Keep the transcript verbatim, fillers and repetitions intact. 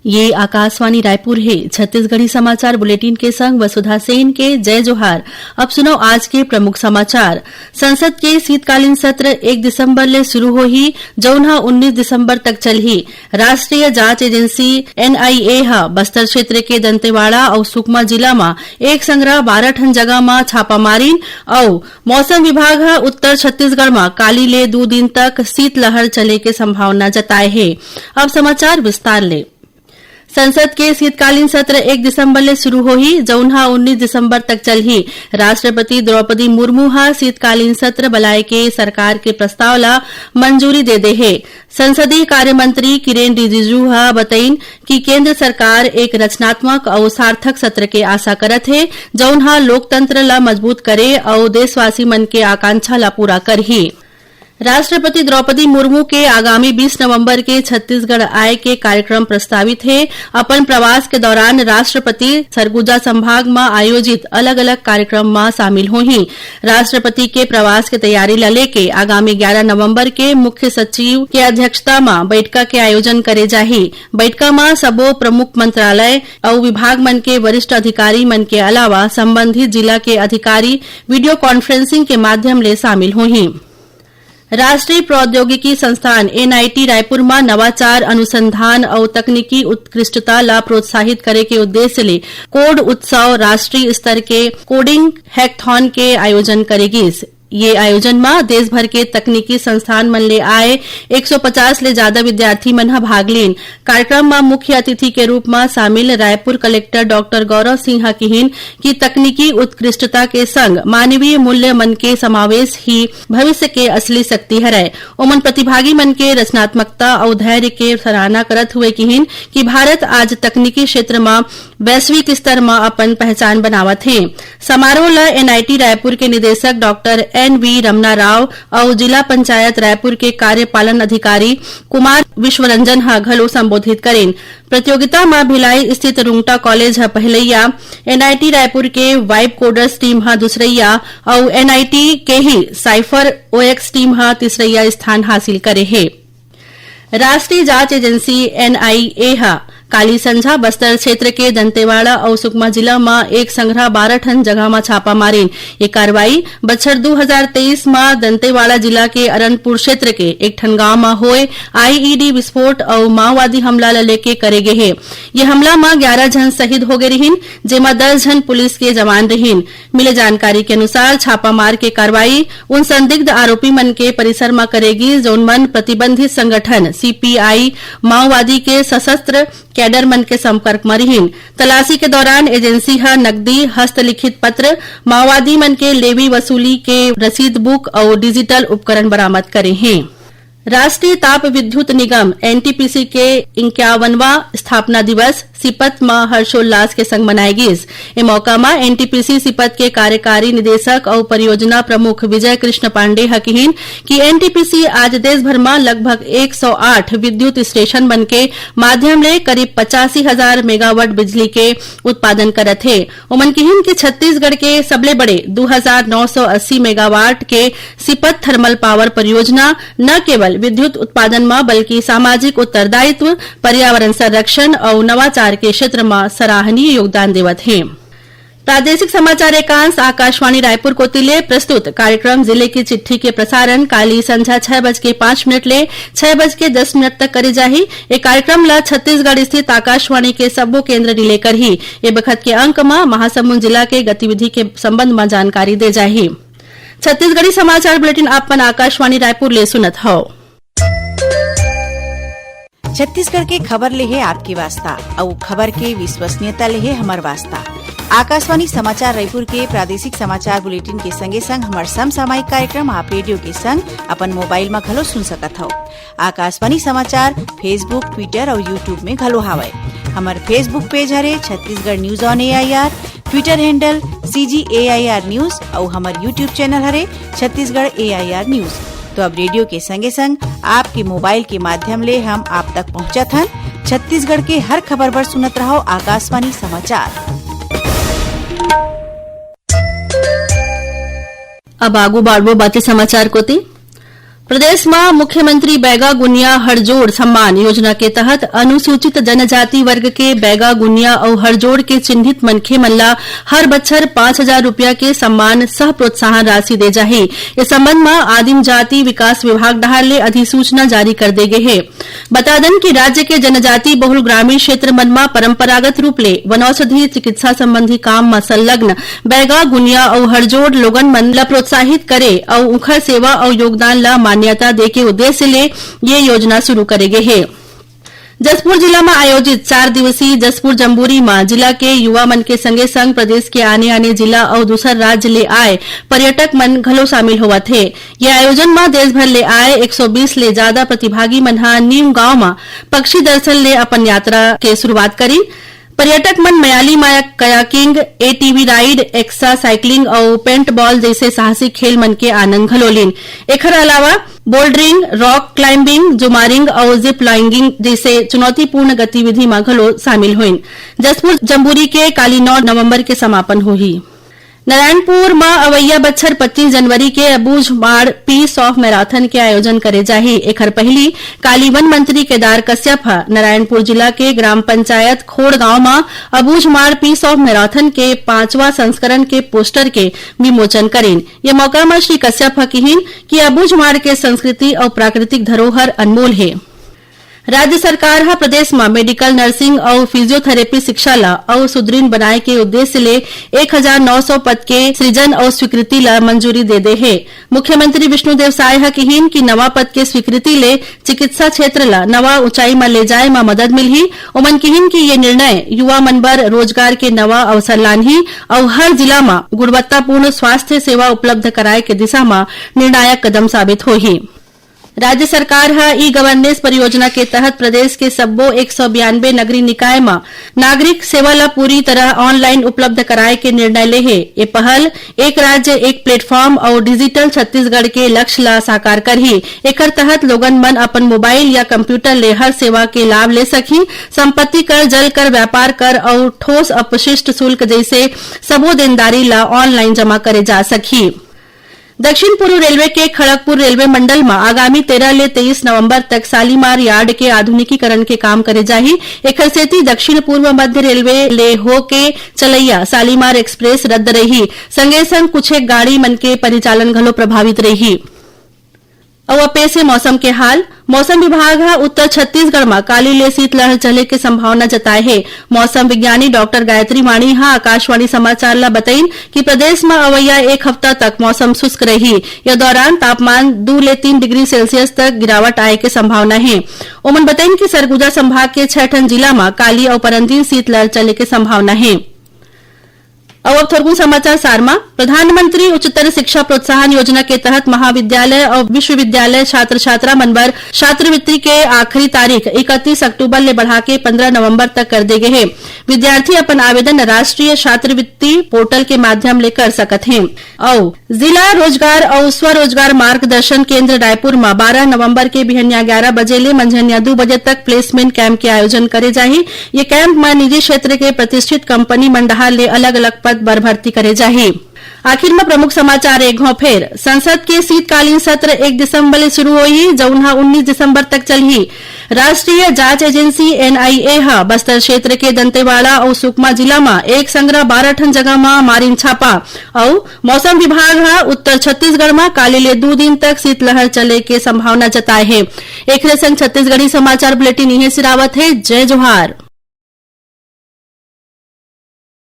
ये आकाशवाणी रायपुर हे। छत्तीसगढ़ी समाचार बुलेटिन के संग वसुधा सेन के जय जोहार। अब सुनव आज के प्रमुख समाचार। संसद के शीतकालीन सत्र एक दिसंबर ले शुरू होही, जउन ह उन्नीस दिसंबर तक चलही। राष्ट्रीय जांच एजेंसी, एनआईए, ह बस्तर क्षेत्र के दंतेवाड़ा अउ सुकमा जिला म एक संघरा बारह ठन जगह म छापा मारिन अउ मौसम विभाग ह उत्तर छत्तीसगढ़ म काली ले दू दिन तक शीतलहर चले के संभावना जताए हे। अब समाचार विस्तार ले। संसद के शीतकालीन सत्र एक दिसंबर ले शुरू होही, जउन ह उन्नीस दिसंबर तक चलही। राष्ट्रपति द्रौपदी मुर्मू ह शीतकालीन सत्र बलाए के सरकार के प्रस्ताव ल मंजूरी दे दे हे। संसदीय कार्य मंत्री किरेन रिजिजू ह बतइन कि केंद्र सरकार एक रचनात्मक अउ सार्थक सत्र के आशा करत हे, जउन ह लोकतंत्र ल मजबूत करे अउ देशवासी मन के आकांक्षा ल पूरा करही। राष्ट्रपति द्रौपदी मुर्मू के आगामी बीस नवंबर के छत्तीसगढ़ आए के कार्यक्रम प्रस्तावित हे। अपन प्रवास के दौरान राष्ट्रपति सरगुजा संभाग म आयोजित अलग-अलग कार्यक्रम म शामिल होही। राष्ट्रपति के प्रवास के तैयारी ल लेके आगामी ग्यारह नवंबर के मुख्य सचिव के अध्यक्षता म बैठका के आयोजन करे जाही। बैठका म सबो प्रमुख मंत्रालय अउ विभाग मन के वरिष्ठ अधिकारी मन के अलावा संबंधित जिला के अधिकारी वीडियो कॉन्फ्रेंसिंग के माध्यम ले शामिल होही। राष्ट्रीय प्रौद्योगिकी संस्थान, एनआईटी, रायपुर म नवाचार, अनुसंधान अउ तकनीकी उत्कृष्टता ल प्रोत्साहित करे के उद्देश्य ले कोड उत्सव राष्ट्रीय स्तर के कोडिंग हैकथॉन के आयोजन करे गिस। ये आयोजन म देश भर के तकनीकी संस्थान मन ले आए एक सौ पचास ले जादा विद्यार्थी मन ह भाग लीन। कार्यक्रम म मुख्य अतिथि के रूप म शामिल रायपुर कलेक्टर डॉक्टर गौरव सिंह ह किहिन कि तकनीकी उत्कृष्टता के संग मानवीय मूल्य मन के समावेश ही भविष्य के असली शक्ति हरय। ओमन प्रतिभागी मन के रचनात्मकता अउ धैर्य के सराहना करत हुए किहिन कि भारत आज तकनीकी क्षेत्र म वैश्विक स्तर म अपन पहचान बनावत हे। समारोह ल एनआईटी रायपुर के निदेशक doctor N V Ramana Rao अउ जिला पंचायत रायपुर के कार्यपालन अधिकारी कुमार विश्वरंजन ह घलो संबोधित करिन। प्रतियोगिता म भिलाई स्थित रुंगटा कॉलेज ह पहिलैया, एनआईटी रायपुर के वाइब कोडर्स टीम ह दूसरैया अउ एनआईटी के ही साइफर ओएक्स टीम ह तीसरैया स्थान हासिल करे हे। राष्ट्रीय जांच एजेंसी, एनआईए, ह काली संझा बस्तर क्षेत्र के दंतेवाड़ा अउ सुकमा जिला म एक संघरा बारह ठन जगह म छापा मारिन। ये कार्रवाई बछर दू हजार तेईस म दंतेवाड़ा जिला के अरनपुर क्षेत्र के एक ठन गांव म होए आईईडी विस्फोट अउ माओवादी हमला ल लेके करे गे हे। ये हमला म ग्यारह झन शहीद होगे रिहिन, जेमा दस झन पुलिस के जवान रिहिन। मिले जानकारी के अनुसार, छापा मार के कार्रवाई उन संदिग्ध आरोपी मन के परिसर म करे गिस, जउन मन प्रतिबंधित संगठन सीपीआई माओवादी के सशस्त्र कैडर मन के संपर्क म रिहिन। तलाशी के दौरान एजेंसी ह नकदी, हस्तलिखित पत्र, माओवादी मन के लेवी वसूली के रसीद बुक अउ डिजिटल उपकरण बरामद करे हे। राष्ट्रीय ताप विद्युत निगम, एनटीपीसी, के इक्यावनवां स्थापना दिवस सीपत म हर्षोल्लास के संग मनाए गिस। ए मौका म एनटीपीसी सीपत के कार्यकारी निदेशक अउ परियोजना प्रमुख विजय कृष्ण पांडे ह किहिन कि एनटीपीसी आज देश भर म लगभग एक सौ आठ विद्युत स्टेशन मन के माध्यम ले करीब पचासी हजार मेगावाट बिजली के उत्पादन करत हे। ओमन किहिन कि छत्तीसगढ़ के सबले बड़े दू हजार नौ सौ अस्सी मेगावाट के सीपत थर्मल पावर परियोजना न केवल विद्युत उत्पादन म, बल्कि सामाजिक उत्तरदायित्व, पर्यावरण संरक्षण अउ नवाचार के क्षेत्र म सराहनीय योगदान देवत हे। प्रादेशिक समाचार एकांश आकाशवाणी रायपुर कोति ले प्रस्तुत कार्यक्रम जिले की चिट्ठी के प्रसारण काली संझा छह बज के पाँच मिनट ले छह बज के दस मिनट तक करे जाही। ए कार्यक्रम ल छत्तीसगढ़ स्थित आकाशवाणी के सब्बो केंद्र रिले करही। ए बखत के अंक म महासमुंद जिला के गतिविधि के संबंध म जानकारी दे जाही। छत्तीसगढ़ी समाचार बुलेटिन आप मन आकाशवाणी रायपुर ले सुनत हव। छत्तीसगढ़ के खबर ले हे आपके वास्ता, अउ खबर के विश्वसनीयता ले हे हमर वास्ता। आकाशवाणी समाचार रायपुर के प्रादेशिक समाचार बुलेटिन के संगे संग हमर समसामयिक कार्यक्रम आप रेडियो के संग अपन मोबाइल म घलो सुन सकत हव। आकाशवाणी समाचार Facebook, Twitter अउ YouTube में घलो हावय। हमर Facebook पेज हरे Chhattisgarh news on AIR, Twitter handle CG AIR news अउ हमर YouTube चैनल हरे छत्तीसगढ़ एआईआर न्यूज। तो अब रेडियो के संगे संग आपके मोबाइल के माध्यम ले हम आप तक पहुंचत हन। छत्तीसगढ़ के हर खबर बर सुनत रहव आकाशवाणी समाचार। अब आगू बाढ़बो बाकी समाचार कोति। प्रदेश म मुख्यमंत्री बैगा गुनिया हरजोड़ सम्मान योजना के तहत अनुसूचित जनजाति वर्ग के बैगा गुनिया अउ हरजोड़ के चिन्हित मनखे मन ल हर बछर पाँच हजार रुपया के सम्मान सह प्रोत्साहन राशि दे जाही। ए संबंध म आदिम जाति विकास विभाग डहार ले अधिसूचना जारी कर दे गे हे। बता दन कि राज्य के जनजाति बहुल ग्रामीण क्षेत्र मन म परंपरागत रूप ले वनौषधि चिकित्सा संबंधी काम म संलग्न बैगा, गुनिया अउ हरजोड़ लोगन मन ल प्रोत्साहित करे अउ उंखर सेवा अउ योगदान ल मान्यता दे के उद्देश्य ले ये योजना शुरू करे गे हे। जशपुर जिला म आयोजित चार दिवसीय जशपुर जम्बूरी म जिला के युवा मन के संगे संग प्रदेश के आने-आने जिला अउ दूसर राज्य ले आए पर्यटक मन घलो शामिल होवत हे। ये आयोजन म देश भर ले आए एक सौ बीस ले ज्यादा प्रतिभागी मन ह नीम गांव म पक्षी दर्शन ले अपन यात्रा के शुरुआत करिन। पर्यटक मन मयाली म कयाकिंग, एटीवी राइड, एक्सा साइकिलिंग अउ पेंटबॉल जइसे साहसिक खेल मन के आनंद घलो लीन। एखर अलावा बोल्डरिंग, रॉक क्लाइंबिंग, जुमारिंग अउ जिप लाइनिंग जइसे चुनौतीपूर्ण गतिविधि म घलो शामिल होइन। जशपुर जम्बूरी के काली नौ नवंबर के समापन होही। नारायणपुर म अवइया बछर पच्चीस जनवरी के अबूझमाड़ पीस ऑफ मैराथन के आयोजन करे जाही। एखर पहिली काली वन मंत्री केदार कश्यप ह नारायणपुर जिला के ग्राम पंचायत खोड़ गांव म अबूझमाड़ पीस ऑफ मैराथन के पांचवा संस्करण के पोस्टर के विमोचन करिन। ये मौका म श्री कश्यप ह किहिन कि अबूझमाड़ के संस्कृति अउ प्राकृतिक धरोहर अनमोल हे। राज्य सरकार ह प्रदेश म मेडिकल नर्सिंग अउ फिजियोथेरेपी शिक्षा ल अउ सुदृढ़ बनाए के उद्देश्य ले एक हजार नौ सौ पद के सृजन अउ स्वीकृति ल मंजूरी दे दे हे। मुख्यमंत्री विष्णुदेव साय ह किहिन कि नवा पद के स्वीकृति ले चिकित्सा क्षेत्र ल नवा ऊंचाई म ले जाए म मदद मिलही। ओमन किहिन कि ये निर्णय युवा मन बर रोजगार के नवा अवसर लानही अउ हर जिला म गुणवत्तापूर्ण स्वास्थ्य सेवा उपलब्ध कराए के दिशा म निर्णायक कदम साबित होही। राज्य सरकार ह ई गवर्नेंस परियोजना के तहत प्रदेश के सब्बो एक सौ बयानबे नगरीय निकाय म नागरिक सेवा ल पूरी तरह ऑनलाइन उपलब्ध कराए के निर्णय ले हे। ये पहल एक राज्य एक प्लेटफॉर्म अउ डिजिटल छत्तीसगढ़ के लक्ष्य ल साकार करही। एकर तहत लोगन मन अपन मोबाइल या कंप्यूटर ले हर सेवा के लाभ ले सकही। संपत्ति कर, जल कर, व्यापार कर अउ ठोस अपशिष्ट शुल्क जइसे सबो देनदारी ल ऑनलाइन जमा करे जा सकही। दक्षिण पूर्व रेलवे के खड़गपुर रेलवे मंडल म आगामी तेरह ले तेईस नवंबर तक शालीमार यार्ड के आधुनिकीकरण के काम करे जाही। एखर सेती दक्षिण पूर्व मध्य रेलवे ले होके चलैया शालीमार एक्सप्रेस रद्द रही। संगे संग कुछ एक गाड़ी मन के परिचालन घलो प्रभावित रही। अउ अब पेश हे मौसम के हाल। मौसम विभाग ह उत्तर छत्तीसगढ़ म काली ले शीतलहर चले के संभावना जताए हे। मौसम विज्ञानी डॉक्टर गायत्री वाणी ह आकाशवाणी समाचार ल बतईन कि प्रदेश म अवइया एक हफ्ता तक मौसम शुष्क रही। ये दौरान तापमान दू ले तीन डिग्री सेल्सियस तक गिरावट आए के संभावना हे। ओमन बतईन कि सरगुजा संभाग के छह ठन जिला म काली अउ परंदिन शीतलहर चले के संभावना हे। अउ अब थोरकुन समाचार सार म। प्रधानमंत्री उच्चतर शिक्षा प्रोत्साहन योजना के तहत महाविद्यालय अउ विश्वविद्यालय छात्र छात्रा मन बर छात्रवृत्ति के आखिरी तारीख इकतीस अक्टूबर ले बढ़ा के पन्द्रह नवंबर तक कर दे गे हे। विद्यार्थी अपन आवेदन राष्ट्रीय छात्रवृत्ति पोर्टल के माध्यम ले कर सकत हे। अउ जिला रोजगार अउ स्वरोजगार मार्गदर्शन केंद्र रायपुर म बारह नवंबर के बिहनिया ग्यारह बजे ले मंझनिया दू बजे तक प्लेसमेंट कैंप के आयोजन करे जाही। ये कैंप म निजी क्षेत्र के प्रतिष्ठित कंपनी मन डहार ले अलग-अलग पद बर भर्ती करे जाही। आखिर म प्रमुख समाचार एक घौं फेर। संसद के शीतकालीन सत्र एक दिसंबर ले शुरू होही, जउन ह उन्नीस दिसंबर तक चलही। राष्ट्रीय जांच एजेंसी, एनआईए, ह बस्तर क्षेत्र के दंतेवाड़ा अउ सुकमा जिला म एक संग बारह ठन जगह म मारिन छापा। अउ मौसम विभाग ह उत्तर छत्तीसगढ़ म काली ले दू दिन तक शीतलहर चले के संभावना जताए हे। एखरे संग छत्तीसगढ़ी समाचार बुलेटिन इहें सिरावत हे। जय जोहार।